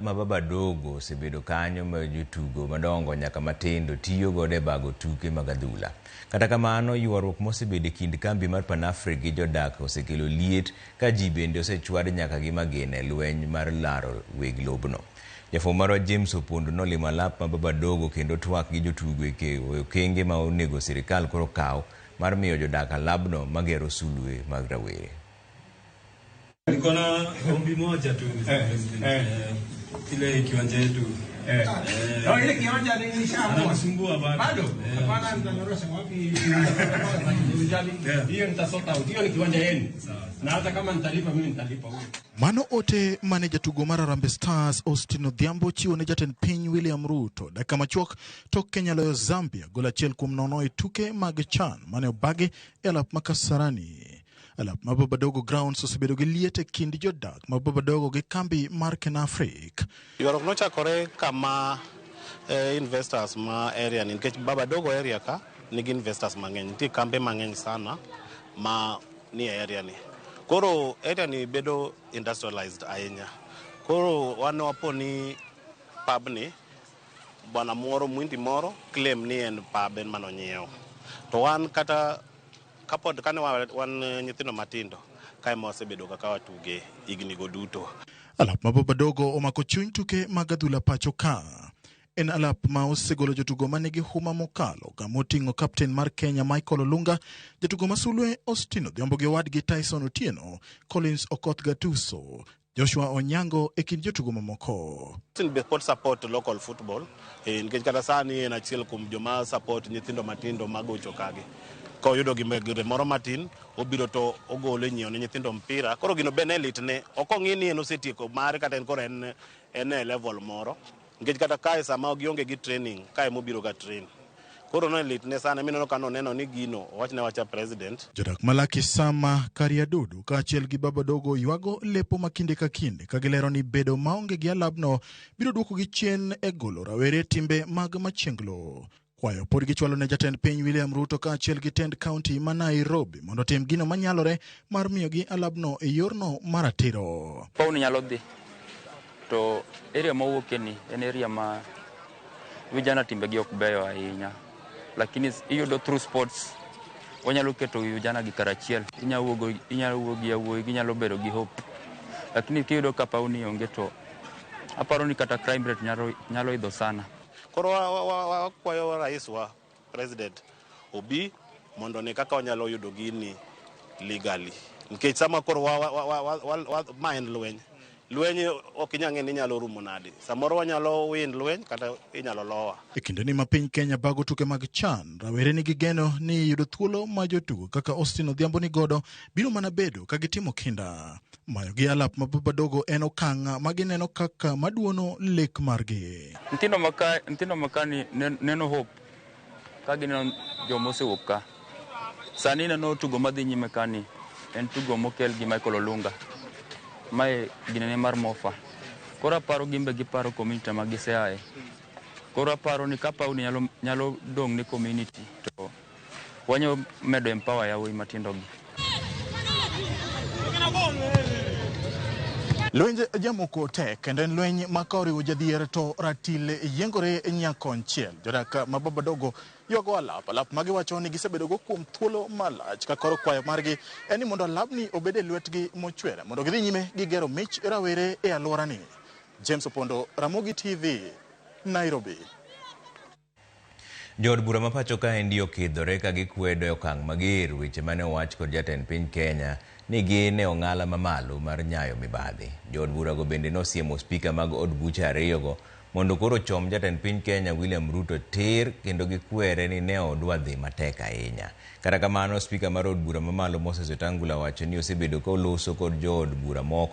Ma Baba Dogo osebedo kanyo ma jotugo madongo nyaka matindo tiyo godo e bago tuke mag adhula. Kata kamano, ywaruok mosebedo e kind kambi mar Panafric gi jodak osekelo liet ka ji bende osechwad nyaka gi magina e lweny mar laro weg lobno. Jafwambo marwa James Opondo nolimo alap ma Baba Dogo kendo twak gi jotugo e okenge ma onego sirikal koro kaw mar miyo jodak alabno magero sulwe mag rawere. Niko na ombi moja tu Mr. President. Ile kiwanja yetu. Oh, ile kiwanja nilishaamua. Ananisumbua bado. Bado? Hapana, nitanyorosha wapi? Usijali. Hiyo nitasort out. Hiyo ni kiwanja yenu. Na hata kama nitalipa mimi nitalipa huyo. Mano ote mane jatugo mar Harambee Stars Austin Odhiambo chiwo ne jatend piny William Ruto dakika machuok tok Kenya loyo Zambia gol 1-0 e tuke mag CHAN mane obagi e alap ma Kasarani. Alap ma Babadogo Grounds osebedo gi liet e kind jodak ma Babadogo gi kambi mar Kenafric. Ywaruok nochakore kama investors ma area ni, nikech Babadogo area ka nigi investors mang'eny, nitie kambe mang'eny sana ma ni e area ni. Koro area ni bedo industrialized ahinya. Koro wan wapo ni pub ni bwana moro mwindi moro claim ni en pub en manonyiewo. To wan kata kapod kane wan nyithindo matindo kae ma wasebedo kaka watuge higni go duto. Alap ma Babadogo omako chuny tuke mag adhula pacho ka. En alap ma osegolo jotugo manigi huma mokalo kama oting'o kapten mar Kenya Michael Olunga, jatugo ma sulwe Austin Odhiambo gi owadgi Tyson Otieno, Collins Okoth Gatuso, Joshua Onyango e kind jotugo mamoko. Austin be pod support local football nikech kata sani en achiel kuom joma support nyithindo matindo magocho kagi. Ka oyudo gimoro moro matin, obiro to ogolo e nyiewo ne nyithindo mpira. Koro gino be ne litne. Ok ong'i ni en osetieko mare kata en koro en e level moro. Nikech kata kae sama gionge gi training, kae mobiro ga train. Koro ne litne sana, mineno ka noneno ni gino, owachne wacha president. Jodak ma Lakisama, Kariadudu kaachiel gi Babadogo ywago lepo ma kinde ka kinde ka gilero ni bedo maonge gi alabno biro duokogi chien e golo rawere timbe mag machienglo. Kwayo pod gichwalo ne jatend piny William Ruto kaachiel gi tend kaunti ma Nairobi mondo otim gino manyalore mar miyogi alabno e yorno maratiro. Pauni nyalo dhi to area mawuoke ni en area ma vijana timbegi ok beyo ahinya, lakini iyudo through sports wanyalo keto vijana gi karachiel, inyalo wuo gi yawuoyi, ginyalo bedo gi hope, lakini kiyudo ka pauni onge to aparo ni kata crime rate nyalo idho sana. Koro wakwayo rais wa president obi mondo ne kaka wanyalo yudo gini legally. Nikech sama koro ma en lweny. Lweny ok inyal ng'e ni nyalo rumo nade. Samoro wanyalo win lweny kata inyalo lowa. E kindeni ma piny Kenya bago tuke mag CHAN, rawere nigi geno ni yudo thuolo ma jotugo kaka Austin Odhiambo ni godo biro mana bedo ka gitimo kinda. Mayo gi alap ma Babadogo en okang' ma gineno kaka maduono lek margi. Nyithindo maka ni neno hope ka gineno joma osewuok ka. Sani neno tugo madhi nyime ka ni en tugo mokel gi Michael Olunga. Mae ginene mar Mofa. Koro aparo gimbe giparo community ma giseaye. Koro aparo ni ka pauni nyalo dong' ne community to wanyalo medo empower yawuoyi matindo gi. Lwenj jamoko tek kendo en lweny ma ka oriwo jadhier to ratil yiengore nyakonchiel. Jodak ma Babadogo ywago alap, alap ma giwacho ni gisebedo go kuom thuolo malach ka koro kwayo margi en ni mondo alabni obed e lwetgi mochwere mondo gidhi nyime gi gero mich rawere e alworani. James Opondo, Ramogi TV, Nairobi. Jood bura ma pacho kaendi okidhore ka gikwedo e okang' mager weche mane owach kod jatend piny Kenya ni gin e ong'ala mamalo mar nyayo mibadhi. Jood burago bende nosiemo spika mag od buche ariyogo mondo koro chom jatend piny Kenya William Ruto tir kendo gikwere ni ne odwa dhi matek ahinya. Kata kamano, spika mar od bura mamalo Moses Wetangula wacho ni osebedo ka oloso kod jood bura moko.